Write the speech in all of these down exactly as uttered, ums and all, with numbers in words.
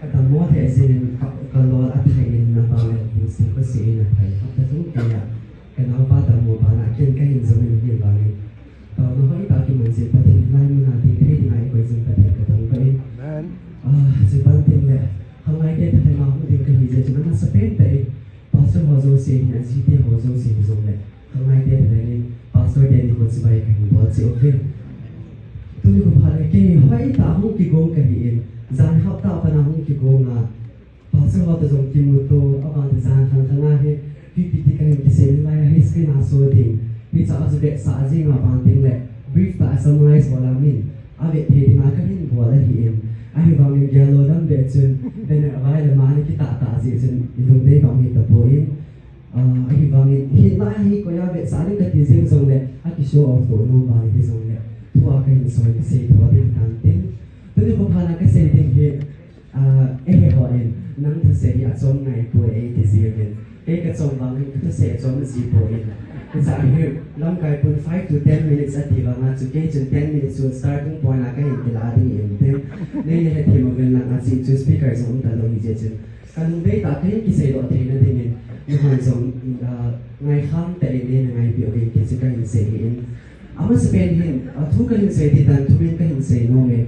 Ka dammo thei jin ka, ka lol a thei in na pa le hu si ko si in a phai. Ka ta tung ke ya. Ka nau pa dammo pa na ken ka hin jong in hin ba ni. Pa na hoi ta ki man jin Pathen lai mun a ding thei ding a i koi jin Pathen ka tang pa in. Amen. Ah, si pan tin le. Khanglai te ta thei ma hu ding ka hi je jin na sa pen ta in. Pastor ho jo si hin a ji te ho jo si hin jong le. Khanglai te thei in, pastor te ni ko chibai ka hin bol chi, okay. Tuni ko pha le kei, hoi ta hung kigong ka hi in, jan hap ta pa na hung kigong a, pastor ho ta jong kimu to, a ban ta jan khang khang a hi, P P T ka hin kisem lai a hi screen a so ding, hi cha a chu vetsah jing a ban ding le, brief ta a summarize bol a min, a vet thei ding a ka hin bol a hi in, a hi vang in gel lo lam ve chun, banner a vai lam a ni kitah tah jeh chun, i lung dei bang hi ta po in, Ah, ahivangin, hinla hi koiya vetsah ding kati jeng jongle, aki show off to nom bang hi jongle, thu a kahin soi, sei tho ding tan tin. Tuni ko pha na kasei ding hi, ah, eiho in, nang thusei hi achom ngai poi eiti jeng in. Kei kachom bang hin kathusei achom ji poi. Hiche hi, lamkai pun five to ten minutes ati vang a chu kei chun ten minutes chun starting point a kahin kila ding in tin. Nei le hethem uvin lang a chi chu speaker jong um talou hi jeh chun. Ka lungdei tah a kahin kiseidoh theina dingin, nahon jong, ah, ngaikham tah in neina ngaipi uvin ti chu kahin sei ahin. Amasapen hin, ah, thu kahin sei ding dan thumin kahin sei nom e.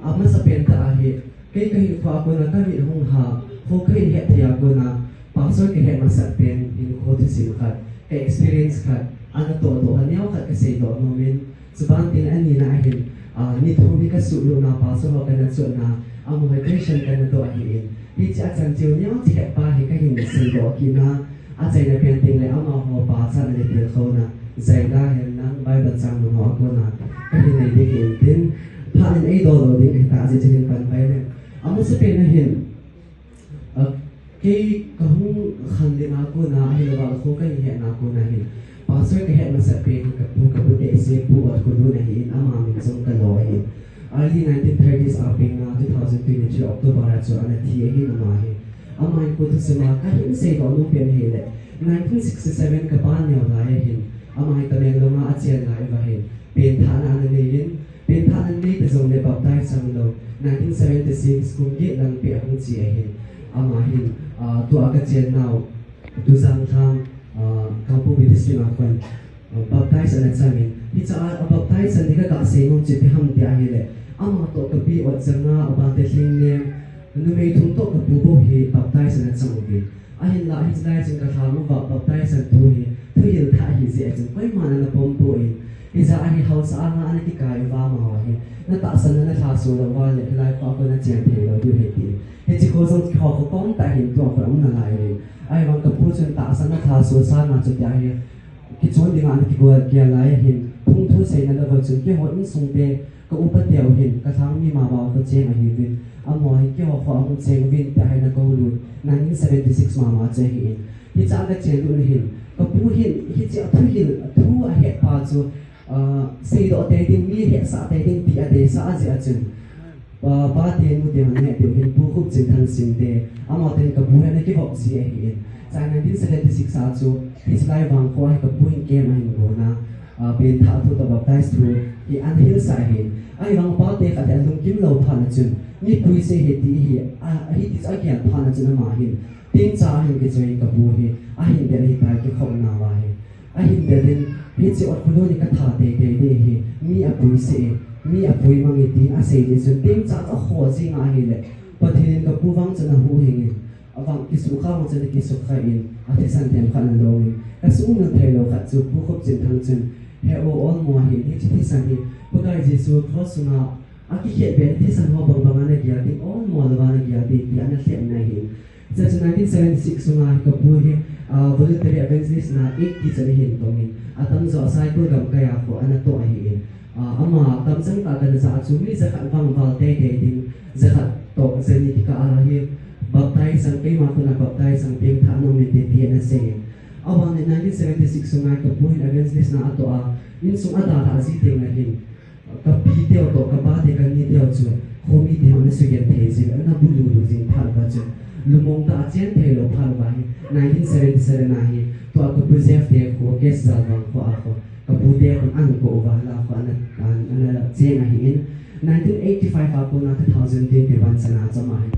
Amasapen tah a hi, kei kahinkho a kona kamit hung ha, kho kahin het thei a kona, pastor kahet masat pen, hinkho thusim khat, ka experience khat, ana toh toh a neo khat kaseidoh nom in, Chuban tin anina ahin, ah, ni thum hi kasuh lutna pastor ho kana chotna, amaho hi question kana doh ahin. Hiche a chan cheu neo chi het pa hi kahin seidoh kit na, achaina pen teng le amaho pachatna le tilkhouna, Zaida hen lang Bible chang mun ho a kona, kahin nei ding ahin tin, phat in eidol lou ding ahi tah jeh chun hin pan pai le. Amasapen ahin, Ah, kei kahung khanlet na kona, ahilouleh kho kahin het na kona hin. Pastor kahet masat pen hi kapu, kapu tehse Pu Otkhonun ahin, ama min jong kalo ahin. Early nineteen thirties a peng a, two thousand twenty-three October a chu ana thi ahin ama hi. Ama hinkho thusim a kahin seidoh nom pen ahile, nineteen sixty-seven kapa neo lai ahin, ama hi Tamenglong a achen lai uva hin, penthahna ana nei in, Penthahna nei ta jongle baptize chang lou, nineteen seventy-six kum get lang peh a hung che ahin. Ama hin, ah, tua kachen nau, Tuzangthang, ah, Kangpokpi District a kon, ah, baptize ana chang in. Hiche a, a baptize chan ding kaga sei nom chu ipi ham ti ahile, ama toh kapi Otjanga, Abante Lhingnem, numei thum toh kapu bou hi baptize ana chang uvin. Ahinla, hiche lai chun kalhang uva baptize chan thu hi, thuhil thah ahi jeh a chun, koiman ana pom poi. Hijeh a hi haosa a nga ana kikai uva amaho hi, natahsan a nalhaso lou uva le, hilai pa kon nachen thei lou diu ahi tin. Hiche kho jong kho, kho kom tah ahin tua kho um nalai uvin. Ahivang kapu chun tahsan a lhaso sanga chutia hi, kichon dinga ana kigel lai ahin, phung thu seina lou uva chun, keiho insung te, Ka upa teu hin, ka lhang mi mama u ka cheng ahiuvin. Amaho hin keiho kho a hung cheng uvin, tia hi ana kou lut. Nineteen seventy-six mama chu ahin. Hiche a ka chen lut hin, ka pu hin, hiche a thuhil, thu ahet pa chu, ah, seidoh tei ding, mi hetsah tei ding, ti adeisah jeh a chun. Pa, pa te, nu te hon het diu hin, Pu Khupchinthang Singte, amaho ten ka pu hi ana kivop ji ahin. Chua nineteen seventy-six a chu, hiche lai vang kho a hi ka pu hin camp ahin gon a. Ah, penthah thu toh baptize thu hi ana hilsah ahin. Ahivang pa te khat hi alungkim lou phat na chun, mi puise ahi ti hi, a, ahi ti chu agel phat na chun ama hin, tengcha ahin kichoi in ka pu hi, ahin del ahitai kikhop nauva hi. Ahin del in, hiche Otkhonun hi ka tha teitei ding ahi, mi apuise e, mi apui mang e tin asei jeh chun, tengcha chu akhoh jing ahile, Pathen in ka pu vang chu ana huhhing in, Avang kisukha ho chun kisukha in, athisan themkhat ana longin. Ka sumil theilou khat chu Pu Khupchinthang chun, he o, olmo ahin, hiche thisan hi, Pakai Jesu cross sunga, akikhet beh in thisan ho bangbang ana gel ding, olmo louva ana gel ding, ti ana lhep in ahin. Hiche chu nineteen seventy-six sunga hi ka pu hi, ah, voluntary evangelist na eighty chan ahin tongin, atamjo a Saikul gamkai a kho ana toh ahin. Ah, ama kamchang tah kana ja chu mi jakhat vang val teitei ding, jakhat toh jani kikah a hi baptize ang, keima khun a baptize ang, pengthah nom inte ti ana sei in. Avang le nineteen seventy-six sunga ka pu hin evangelist na atoh a, insung adalhah ji teng le hin, ka pi teu toh, ka pa te, ka ni teu chu, khomi te ho ana sugen thei jin, ana bulu lu jing phat uva chun, lungmong tah a chen theilou phat uva hi, nineteen seventy-seven a hi, tua ka pu Jeff te kho, Case Jalvang kho a kho, Ka pu te khun ana kou uva, la kho ana, ana, ana cheng ahin, nineteen eighty-five a kona two thousand twenty-one chan a chu ama hin